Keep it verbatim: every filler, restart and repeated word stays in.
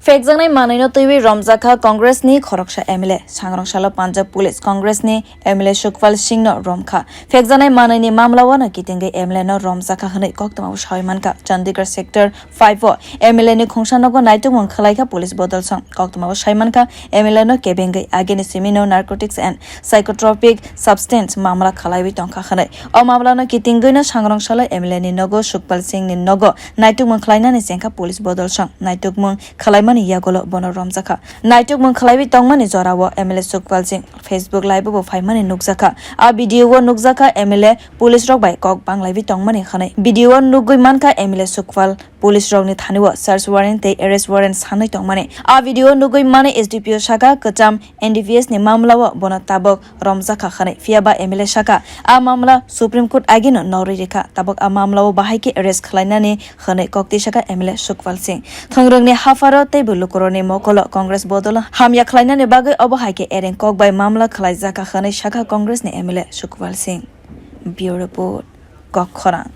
Phekjaknai manwino twiwi romjakha Congress ni khoroksa M L A. Sangrong salo Punjab Police Congress ni M L A Sukhpal Singh no romkha. Phekjaknai manwini mamla o no kitingwi M L A no romjakha hwnwi koktwma bo sawi mankha. Chandigarh Sector five o M L A ni khungsa nogo naitukmung khwlaikha police bodol song. Koktwma bo sai mankha M L A no kebengwi agini simi no Narcotics and Psychotropic Substance mamla khwlaiwi tongkha hwnwi. O mamla no kitingwi no sangrong salo M L A ni nogo Sukhpal Singh ni nogo naitukmung khwlainani chengkha police bodol song. Naitukmung khwlaimani yagulo bono romjakha. Naitukmung khwlaiwi tongmani jorao M L A Sukhpal Singh Facebook live o bo phaimani nukjakha. A video o nukjakha M L A police rok bai kok banglaiwi tongmani hwnwi. Video o nugwi mankha M L A Sukhpal police rokni thani o search warrant tei arrest warrant sanwi tongmani. A video o nugwi mano S D P O saka kwcham N D P S ni mamla o bono tabok romjakha hwnwi. Phiya ba M L A saka a mamla Supreme Court agino norwi rikha. Tabok a mamla o bahai khe arrest khwlainani hwnwi koktwi saka M L A Sukhpal Singh. Thwngrwngni hapharo teibo lukurokni mokolo Congress bodolo hamya khwlainani bagwi obo hai khe ereng kok bai mamla khwlaijakha hwnwi sakha Congress ni M L A Sukhpal Singh. Bureau Report, Kokkhorang.